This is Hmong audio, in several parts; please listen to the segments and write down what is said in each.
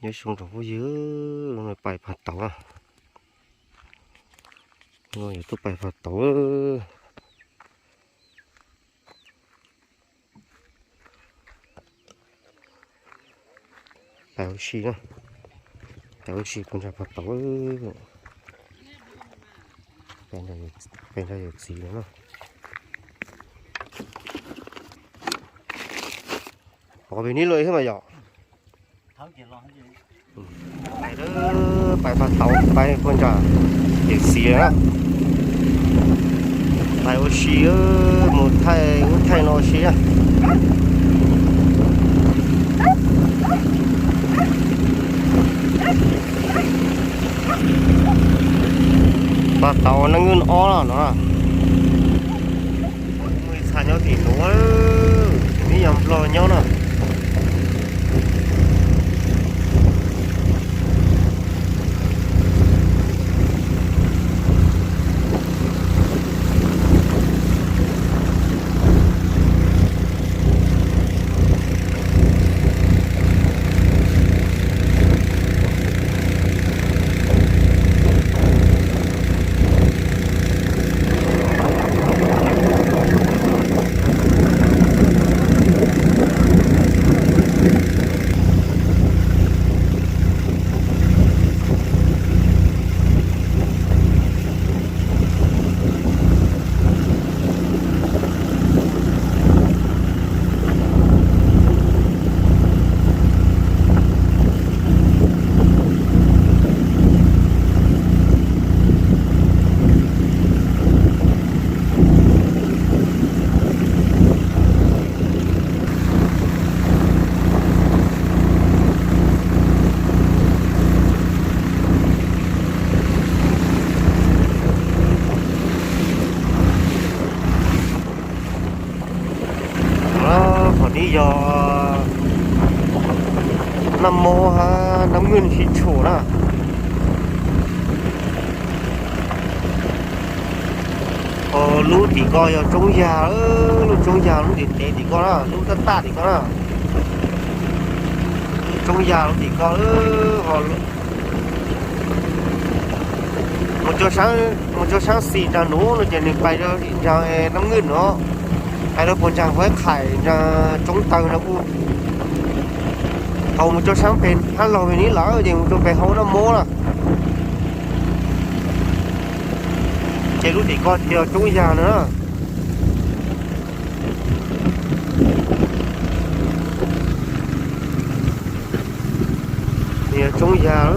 Nyob zoo tsoom phooj ywg, pais phaj tauv na. Yuav tuaj pais phaj tauv. Pais ua si na, pais ua si puag nram phaj tauv. Pais nrog yawm txiv no na. Pov pem nib lawm thiab mas yom. Pais, pais phaj tauv, pais puag nram yawm txiv na. Pais ua si, mus thaij ub thaij no ua si na. Phaj tauv Nab Nwj ob no. Muaj ib txha nyob tim nuav, neb yog Nplog nyob na. Qhov neb yog Naj Mob hab Nab Nwj sib tshuam na. Lub tim ko yog Tsoob Yag, lub Tsoob Yag lub ntev ntev tim ko na, lub taj taj tim ko na. Lub Tsoob Yag lub tim ko, mus rua saab xis nraag nuav no ces nwg pais rua nraag Nab Nwj no, pais rua puag nraag Huab Qhais, nraag Tsoob Tawg no kuj thaus mus rua saab peg hab laug peg nib lawm ces mus rua peg hauv Naj Mob na. Ces lub tim ko ces yog Tsoob Yag no na. Yog Tsoob Yag.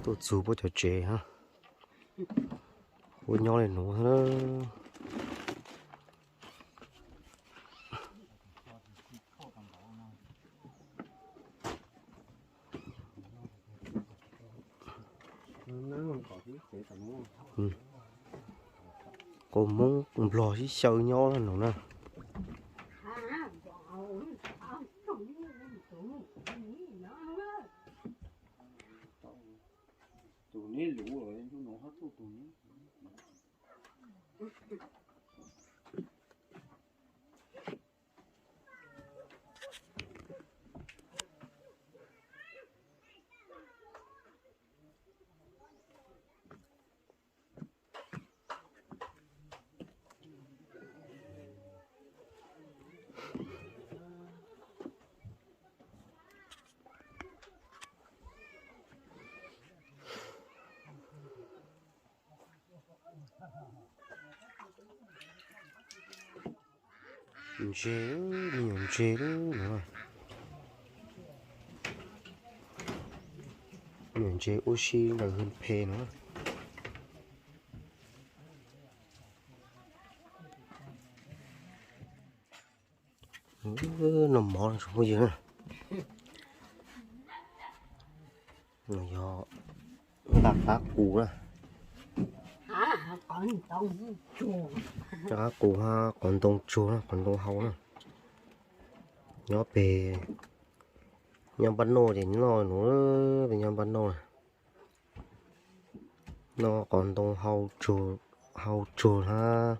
Tuaj txug puab cov tsev hab, puab nyob le nuav. Qhov Moob Nplog sib xyaw nyob nuav na. Ntses, me nyuam ntses lawm no. Me nyuam ntses ua si ntawm hwj phe no. Noj mov tsoom phooj ywg na. Yog ntaj qab qus na. Ntaj qab qus hab qos ntoo tsuag na, qos ntoo hau na. Nyob peg, nyob npaj noj ces noj nuav, peg nyob npaj noj na. Noj qos ntoo hau tsuag hab.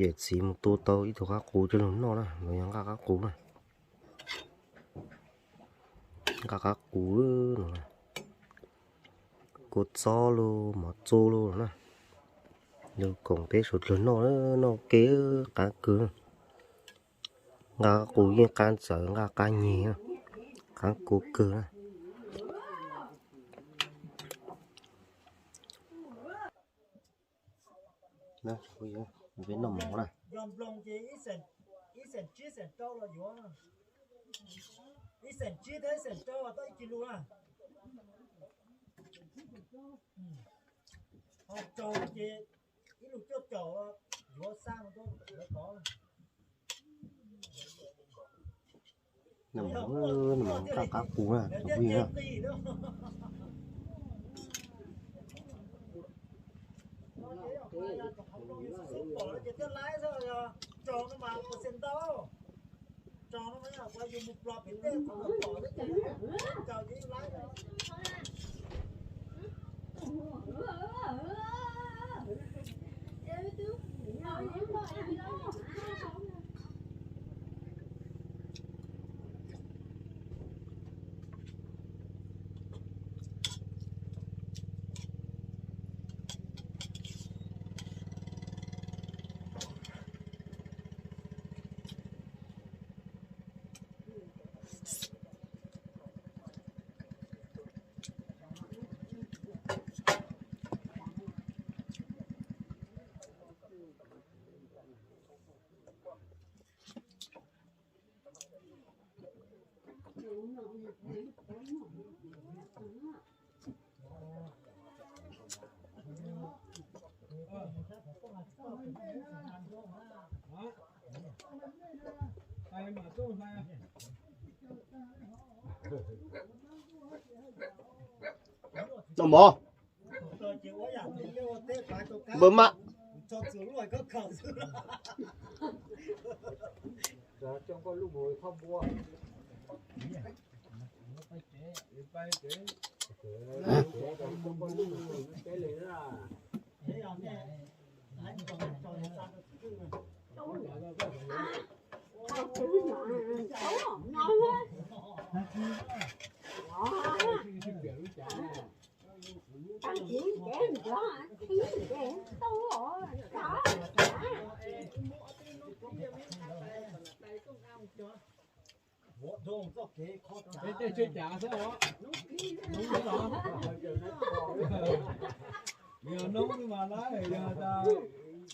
Yawm txiv mus tua tau ib tug qaab qus coj lug noj na, los yog nqaj qaab qus na. Nqaj qaab qus no, kua txob lug, mov txua lug na. Lug koom peb suav dlawg noj, noj ua ke qaab kawg. Nqaj qaab qus yeej qaab ntxawv, nqaj qaab nyeg, qaab kua kawg na. Peb noj mov na. Noj mov, noj mov nqaj qaab qus na, tus phooj ywg na. Noj mov. Npawg Maj. Peb tej tsheb cav xwb os. Hnub no, yog hnub mas lawm, yog tas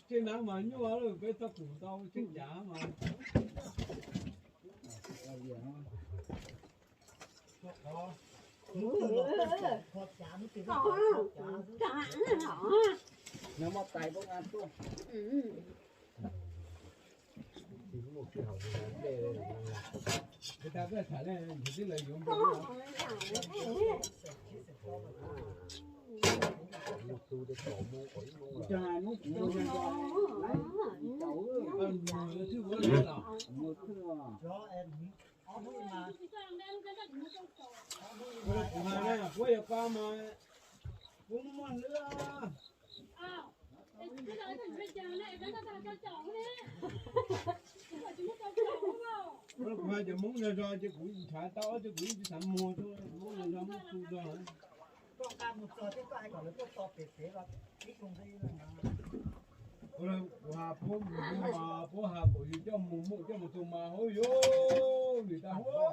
tsheb neeb mas nyuaj, peb txhob pum tau tsheb cav mas. Kuv hais na, kuv yuav pa mas kuv muaj hlwb. Kuv hais cov Hmoob zog zog ces kuv ntshav tau ces kuv yeej tsis xav muag, Hmoob zog zog Hmoob txu zog. Kuv has puab mus, puab has kom yus coj mus muaj coj mus txug mas hauv yus nim tas huab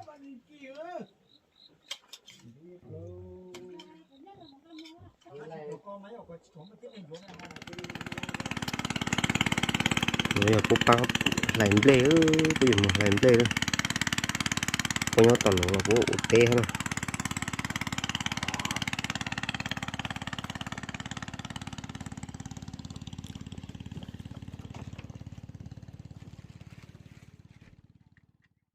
mas li kis. No yog puab paab hlais nplej, puab yuav mus hlais nplej lawm. Puab nyob tom nuav los puab ua teb hab na.